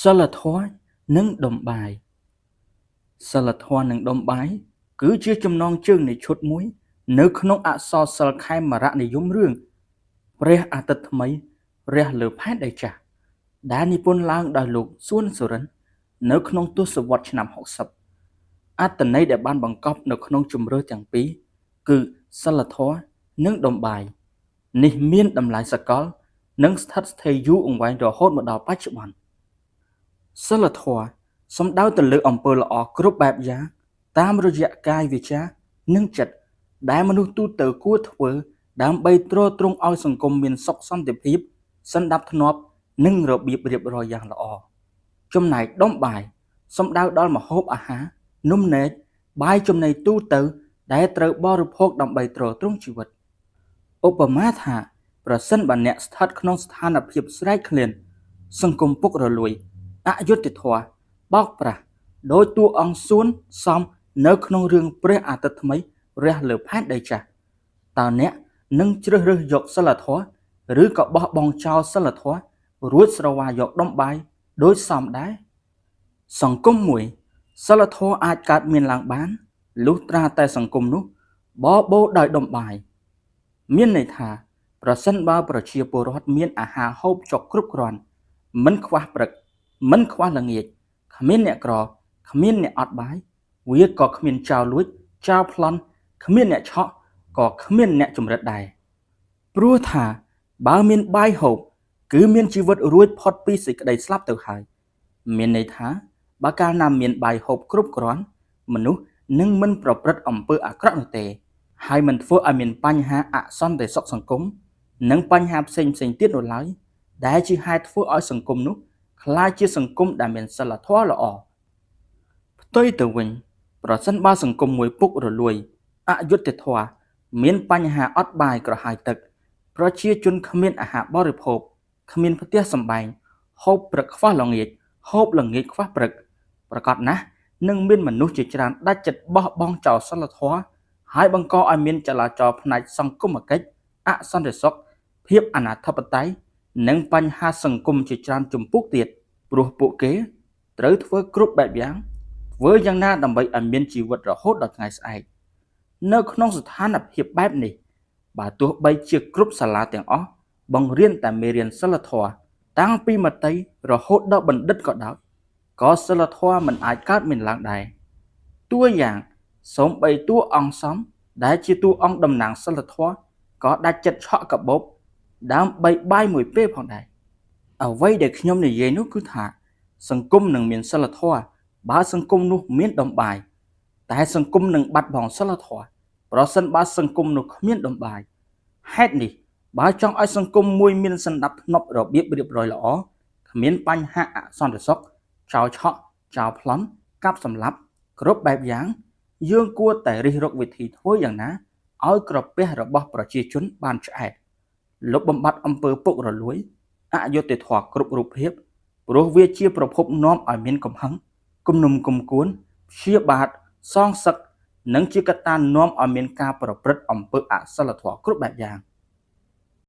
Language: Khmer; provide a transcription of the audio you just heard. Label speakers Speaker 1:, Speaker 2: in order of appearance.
Speaker 1: សីលធម៌និងដុំបាយសីលធម៌និងដុំបាយគឺជាចំណងជើងនៃឈុតមួយ នៅក្នុងអក្សរសិល្ប៍ខេមរនិយមរឿងព្រះអាទិត្យថ្មីរះលើផែនដីចាស់ដែលនិពន្ធឡើងដោយលោកសួនសុរិននៅក្នុងទសវត្សរ៍ឆ្នាំ60អត្ថន័យដែលបានបង្កប់នៅក្នុងជម្រើសទាំងពីរគឺសីលធម៌និងដុំបាយនេះមានតម្លៃសកល និងស្ថិតស្ថេរយូរអង្វែងរហូតមកដល់បច្ចុប្បន្នសីលធម៌សំដៅទៅលើអំពើល្អគ្រប់បែបយ៉ាងតាមរយៈកាយវាចានិងចិត្តដែលមនុស្សទូទៅគួរធ្វើដើម្បីទ្រទ្រង់ឲ្យសង្គមមានសុខសន្តិភាពសណ្ដាប់ធ្នាប់និងរបៀបរៀបរយយ៉ាងល្អចំណែកដុំបាយសំដៅដល់ម្ហូបអាហារនំនែកបាយចំណីទូទៅដែលត្រូវបរិភោគដើម្បីទ្រទ្រង់ជីវិតឧបមាថាប្រសិនបើអ្នកស្ថិតក្នុងស្ថានភាពស្រេកឃ្លានសង្គមពុករលួយអយុត្តិធម៌បោកប្រាស់ដោយតួអង្គសួនសំនៅក្នុងរឿងព្រះអាទិត្យថ្មីរះលើផែនដីចាស់តើអ្នកនឹងជ្រើសរើសយកសីលធម៌ឬក៏បោះបង់ចោលសីលធម៌រួចស្រវាយកដុំបាយដោយសមដែរសង្គមមួយសីលធម៌អាចកើតមានឡើងបានលុះត្រាតែសង្គមនោះបបោដោយដុំបាយមានន័យថាប្រសិនបើប្រជាពលរដ្ឋមានអាហារហូបចុកគ្រប់គ្រាន់មិនខ្វះព្រឹកមិនខ្វះល្ងាចគ្មានអ្នកក្រគ្មានអ្នកអត់បាយវាក៏គ្មានចោរលួចចោរប្លន់គ្មានអ្នកឆក់ក៏គ្មានអ្នកជំរិតដែរព្រោះថាបើមានបាយហូបគឺមានជីវិតរួចផុតពីសេចក្តីស្លាប់ទៅហើយមានន័យថាបើកាលណាមានបាយហូបគ្រប់គ្រាន់មនុស្សនឹងមិនប្រព្រឹត្តអំពើអាក្រក់នោះទេហើយមិនធ្វើឲ្យមានបញ្ហាអសន្តិសុខសង្គមនិងបញ្ហាផ្សេងៗទៀតនោះឡើយដែលជាហេតុធ្វើឲ្យសង្គមនោះក្លាយជាសង្គមដែលមានសីលធម៌ល្អផ្ទុយទៅវិញប្រសិនបើសង្គមមួយពុករលួយអយុត្តិធម៌មានបញ្ហាអត់បាយក្រហាយទឹកប្រជាជនគ្មានអាហារបរិភោគគ្មានផ្ទះសម្បែងហូបព្រឹកខ្វះល្ងាចហូបល្ងាចខ្វះព្រឹកប្រាកដណាស់នឹងមានមនុស្សជាច្រើនដាច់ចិត្តបោះបង់ចោលសីលធម៌ហើយបង្កឲ្យមានចលាចលផ្នែកសង្គមកិច្ចអសន្តិសុខភាពអនាធិបតេយ្យនិងបញ្ហាសង្គមជាច្រើនជំពូកទៀតព្រោះពួកគេត្រូវធ្វើគ្រប់បែបយ៉ាងធ្វើយ៉ាងណាដើម្បីឲ្យមានជីវិតរហូតដល់ថ្ងៃស្អែកនៅក្នុងស្ថានភាពបែបនេះបើទោះបីជាគ្រប់សាលាទាំងអស់បង្រៀនតែមេរៀនសីលធម៌តាំងពីមត្តេយ្យរហូតដល់បណ្ឌិតក៏ដោយក៏សីលធម៌មិនអាចកើតមានឡើងដែរតួយ៉ាងសូម្បីតួអង្គសំដែលជាតួអង្គតំណាងសីលធម៌ក៏ដាច់ចិត្តឆក់កាបូបដើម្បីបាយមួយពេលផងដែរអ្វីដែលខ្ញុំនិយាយនោះគឺថាសង្គមនឹងមានសីលធម៌បើសង្គមនោះមានដុំបាយតែសង្គមនឹងបាត់បង់សីលធម៌ប្រសិនបើសង្គមនោះគ្មានដុំបាយហេតុនេះបើចង់ឲ្យសង្គមមួយមានសណ្ដាប់ធ្នាប់របៀបរៀបរយល្អគ្មានបញ្ហាអសន្តិសុខចោរឆក់ចោរប្លន់កាប់សម្លាប់គ្រប់បែបយ៉ាងយើងគួរតែរិះរកវិធីធ្វើយ៉ាងណាឲ្យក្រពះរបស់ប្រជាជនបានឆ្អែតលុបបំបាត់អំពើពុករលួយអយុត្តិធម៌គ្រប់រូបភាពព្រោះវាជាប្រភពនាំឲ្យមានកំហឹងគំនុំគំគួនព្យាបាទសងសឹកនិងជាកត្តានាំឲ្យមានការប្រព្រឹត្តអំពើអសិលធម៌គ្រប់បែបយ៉ាង។